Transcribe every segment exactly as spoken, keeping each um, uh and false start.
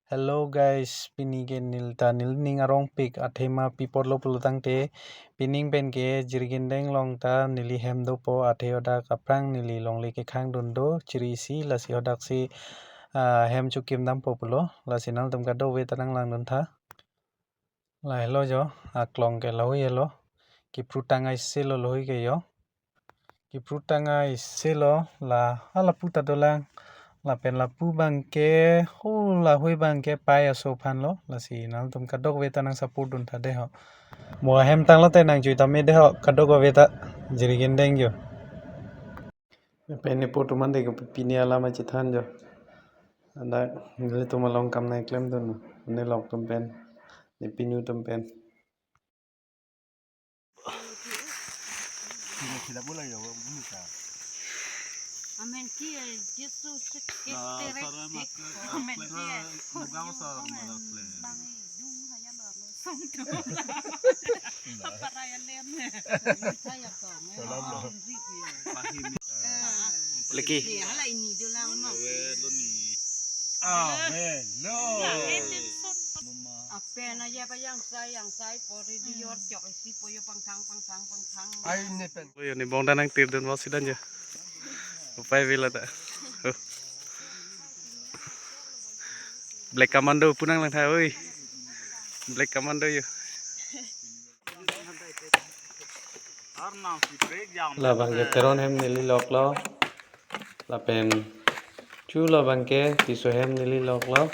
Hello guys, pini ke neli ta neli ning arongpik athema pi apotlo pulo tangte, pining pen ke Jirikindeng along ta neli hem dopo, athe hadak aphrang neli longle kekhang dun do, chiri isi, lasi hadak si, ah, hem chokim dampo pulo, lasi nangtum kadokave ta nanglangdun tha. Lahelo jo, aklong ke lahei helo. Kipru tang ai selo lahei ke jo. Kipru tang ai selo la, ah, lapu ta dolang. Lapen lapu abang ke, ho lahei abang ke pai aso aphan lo. Lasi nangtum kadokave ta nang support dun tha dei ho. Mo ahem tanglo te nang chui tame dei ho, kadokave ta Jirikindeng jo. Pen ne po atum ante ke pini alam achethan jo. Anta nelitum along kam nangklem dun. Ne lok atum pen. Ne pinu atum pen. Amen ki, eh, Jisu sik Na, terek sara tik. Amen ki, eh, Mugaon sar mara kle. Bang, eh, dung haya lo, lo, song tu. Apa raya lem? Saya kong, eh, Salam lo. Pahim. Eh. Leki. Ni, hala ini dolang mo. Awe lo ni. Amen. No. Amen. Ape na ya pa yang sai, yang sai, pori di yor chok isi po yo pangthang, pangthang, pangthang. Ai ne pen. Oi, ne bong danang tir dun mo sidan jo. Upai bila ta. Black Commando pu nanglang tha, oi. Black Commando jo. Labang ke Teron hem neli loklo. Lapen chu labang ke Tisso hem neli loklo.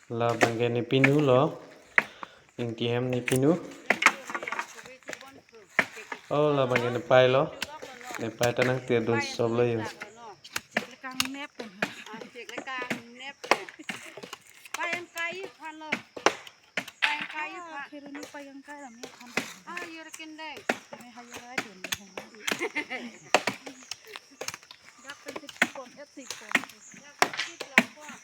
Labang ke ne pinu lo. Ingti hem ne pinu. Oh, labang ke ne pai lo. Ne pai ta nang tir dun sop lo jo. Chek lekang nep. Ah, chek lekang nep. Pai yang kai phan lo. Pai yang kai phan. Kiri ni pai yang kai lam ya phan. Ah, Jirikindeng. Kami hayo rai dun. Dak pen tik pon, eh, tik pon. Dak pen tik lapon.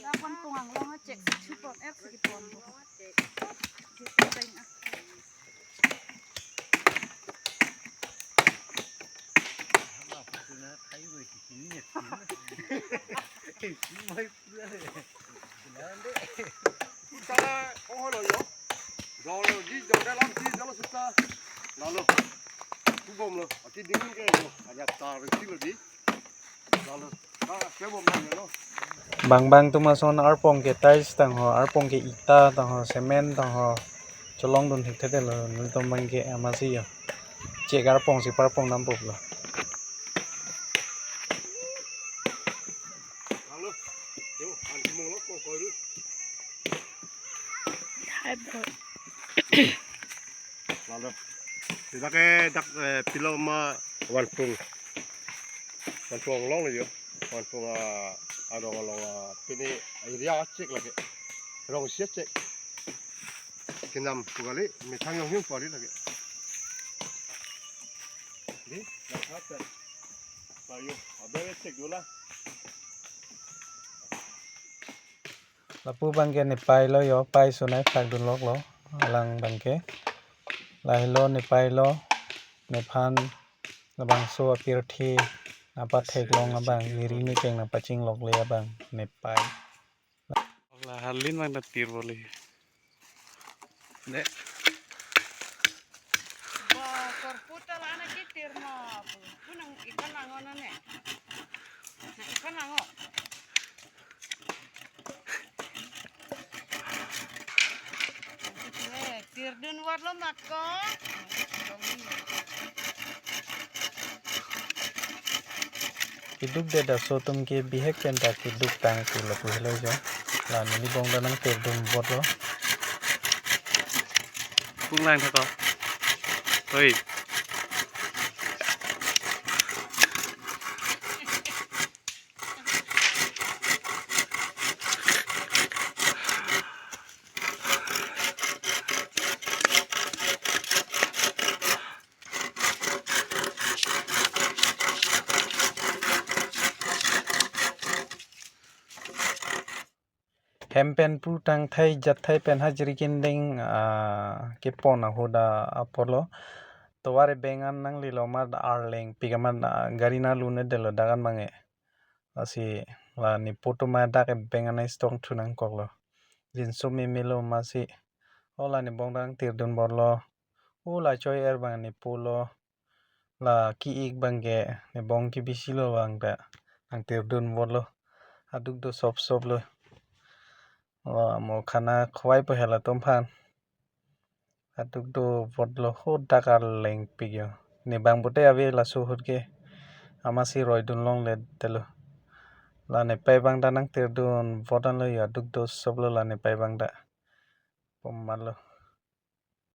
Lapan pung anglong a chek, si chupon, eh, si kipon. Di pon teng, ah. Sala, oh, lo yo. Jolo, di, jolo, dalam, di, jolo, suta. Lalo. Kubom lo. Ati dingin ke lo. Hanya tar, silo di. Bang bang atum ason arpong ke tiles tangho, arpong ke ita tangho, cement tangho, cholong dun thekthedetlo, nelitum abang ke amatsi jo. Chek arpong si parpong dampo pulo. Hai, bro. Lalu, sila ke dak, eh, pilo ma vanpung. Vanpung along lo jo. Vanpung, ah, arong along, ah, pini area chek lake. Rong sia chek. Kinam pu kali, methang yong yong pari lake. Di, dak hata. Payo, abe chek dula. Lapu abang ke ne pai lo jo, pai sunai phak dun loklo, alang abang ke. Lahelo ne pai lo, nephan labangso apirthe, nangpatheklong abang, neri ne keng nangpaching lokle abang, ne pai. La halin abang ta tir bole. Ne. Ba, korputa la anak kitir ma. Punang ikan lango na ne. Na ikan lango. Eh, tir dun vat lo mako. Keduk det aso atum ke bihek pen ta keduk tang pulo pu helo jo. La neli bong danang tir dun bot lo. Kung lang thako. Hoi. Hem pen pru tang thai jat thai pen hajri kindeng, ah, kepon ahoda apor lo. tovar ebeng an nanglelo, amat arleng pik amat, ah, gari nanglu-un-edetlo dak an abang ke. Lasi la nepo atum adak ebeng an nangistong thu nangkoklo. Jinso memelo amatsi. O la nebong ta nangtirdun bor lo. O la choi er abang nepo lo. La ki-ik abang ke nebong kebisilo abang ta nangtirdun bor lo. Aduk do sop sop lo. O amo khana khwai po hela atum aphan. Aduk do bor lo, ho dak arleng pik yo. Ne abang pute ave laso ahut ke. Amatsi roidun longledetlo. La nepei abang ta nangtirdun bor an lo yo, aduk do sop lo la nepei abang ta. Pom mat lo.